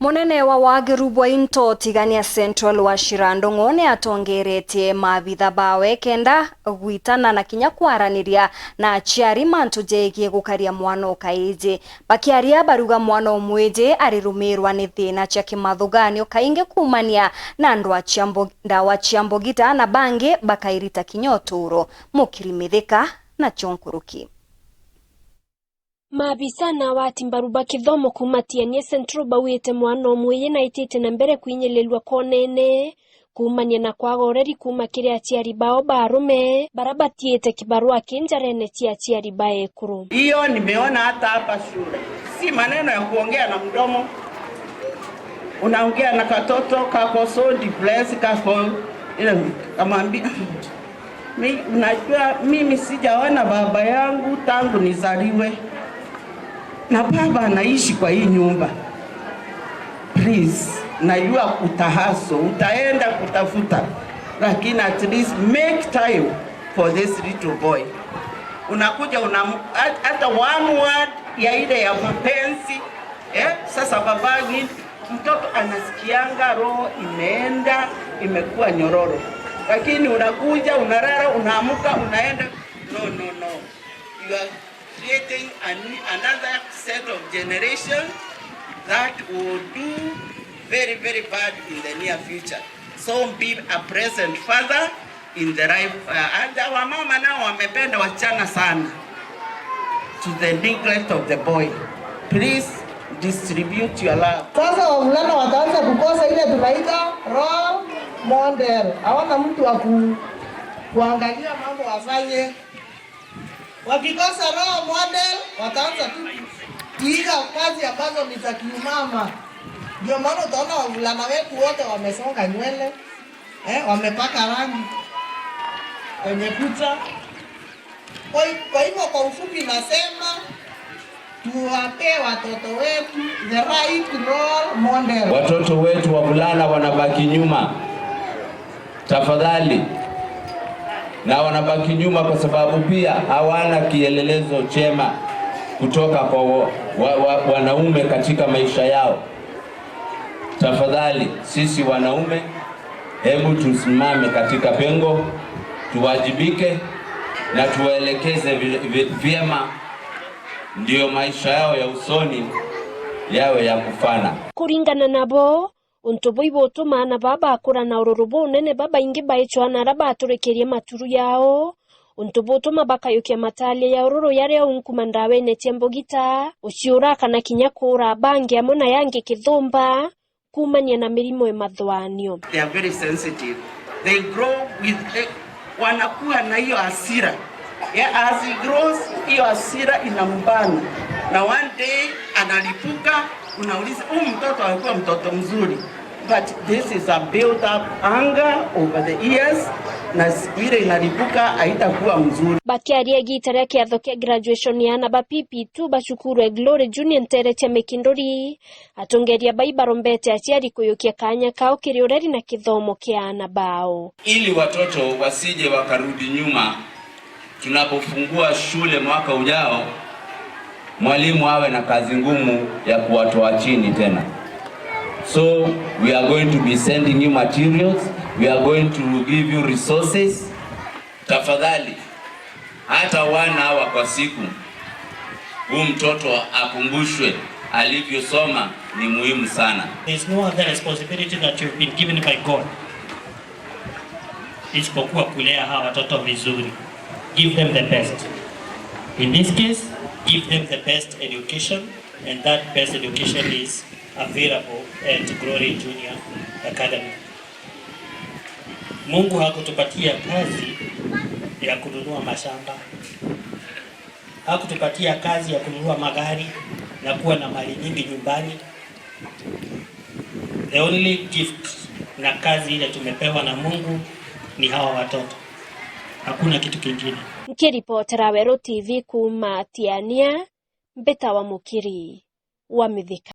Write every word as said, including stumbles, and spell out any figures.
Munene wa wagiru bwa into Tigania Central Wachira Ndung'u ni atongeretie maabitha bawe kenda gwitana na kinya kwaraniria na aciari mantu jegie gukaria mwana ukaiji. Bakiaria baruga mwana umwiji arirumirwa ni thina cia kimathuganio kaingi kuumania na ndwa cia mbo-, ndawa cia mbogita na bangi bakairita kinya uturo. Mukiri Mithika na cio nkuruki. Maabisa na awati mbaru ba kithomo kuuma Tiania Central bauite mwana umwiji na aitite na mbere kwinyililua kwonene kuumania na kwaga ureri kuuma kiri aciari bao ba arume, bara batiite kibarua ki njarene cia aciari ba ekuru. Hiyo nimeona hata hapa shule. Si maneno ya kuongea na mdomo. Unaongea na katoto kako so depressed, kako, ile, kamwambia, mi, unajua mimi sijaona baba yangu tangu nizaliwe. Na baba anaishi kwa hii nyumba. Please, najua utahaso, utaenda kutafuta, lakini at least make time for this little boy. Unakuja unam-, hat-, hata one word ya ile ya mapenzi, eh? Sasa baba ni mtoto anasikianga roho imeenda, imekuwa nyororo. Lakini unakuja, unalala, unaamka, unaenda. No, no, no. You are creating a new, another set of generation that will do very, very bad in the near future. So be a present father in the life. Uh, and our mama nao wamependa wasichana sana. To the neglect of the boy. Please distribute your love. Sasa wavulana wataanza kukosa ile tunaita role model. Hawana mtu wa ku-, kuangalia mambo wafanye. Wakikosa role model, wataanza tu kuiga kazi ambazo ni za kiumama. Ndio maana utaona wavulana wetu wote wamesonga nywele, eh, wamepaka rangi kwenye kucha. Kwa hi-, kwa hivyo, kwa ufupi nasema, tuwapee watoto wetu the right role model. Watoto wetu wavulana wanabaki nyuma. Tafadhali. Na wanabaki nyuma kwa sababu pia hawana kielelezo chema kutoka kwa wa-, wa-, wa-, wanaume katika maisha yao. Tafadhali, sisi wanaume, hebu tusimame katika pengo, tuwajibike na tuwaelekeze vi-, vi-, vyema, ndio maisha yao ya usoni yawe ya kufana. Kuringana nabo, untu buu ibutuma aana baa bakura na ururu bunene, babaingi baicwa na aria baturikirie maturu yao, untu butuma bakayukia matalia ya ururu yaria unkuma ndawene cia mbugita, uciura kana kinya kuura bangi amwe na yangi kithumba, kuumania na mirimo imathwanio. They are very sensitive. They grow with, eh, wanakuwa na hiyo hasira. Yeah, as he grows, hiyo hasira inambana. Na one day analipuka, unauliza, "Huyu mtoto alikuwa mtoto mzuri." But this is a built up anger over the years, na siku ile inalipuka haitakuwa mzuri. Bakiaria igiita ria kiatho kia graduation ya aana ba P P two ba cukuru e Glory Junior nteere cia Mikinduri, atongeria ba ibarombete aciari kuyukia kaanya kao kiri ureri na kithomo kia aana bao. Ili watoto wasije wakarudi nyuma, tunapofungua shule mwaka ujao, mwalimu awe na kazi ngumu ya kuwatoa chini tena. So, we are going to be sending you materials, we are going to give you resources. Tafadhali, hata one hour kwa siku, huu mtoto akumbushwe alivyosoma ni muhimu sana. There is no other responsibility that you've been given by God isipokuwa kulea hawa watoto vizuri. Give them the best. In this case, give them the best education, and that best education is available at Glory Junior Academy. Mungu hakutupatia kazi ya kununua mashamba. Hakutupatia kazi ya kununua magari na kuwa na mali nyingi nyumbani. The only gift na kazi ile tumepewa na Mungu ni hawa watoto. Hakuna kitu kingine. Nkiripotera Weru T V kuuma Tiania, mbitawa Mukiri wa Mithika.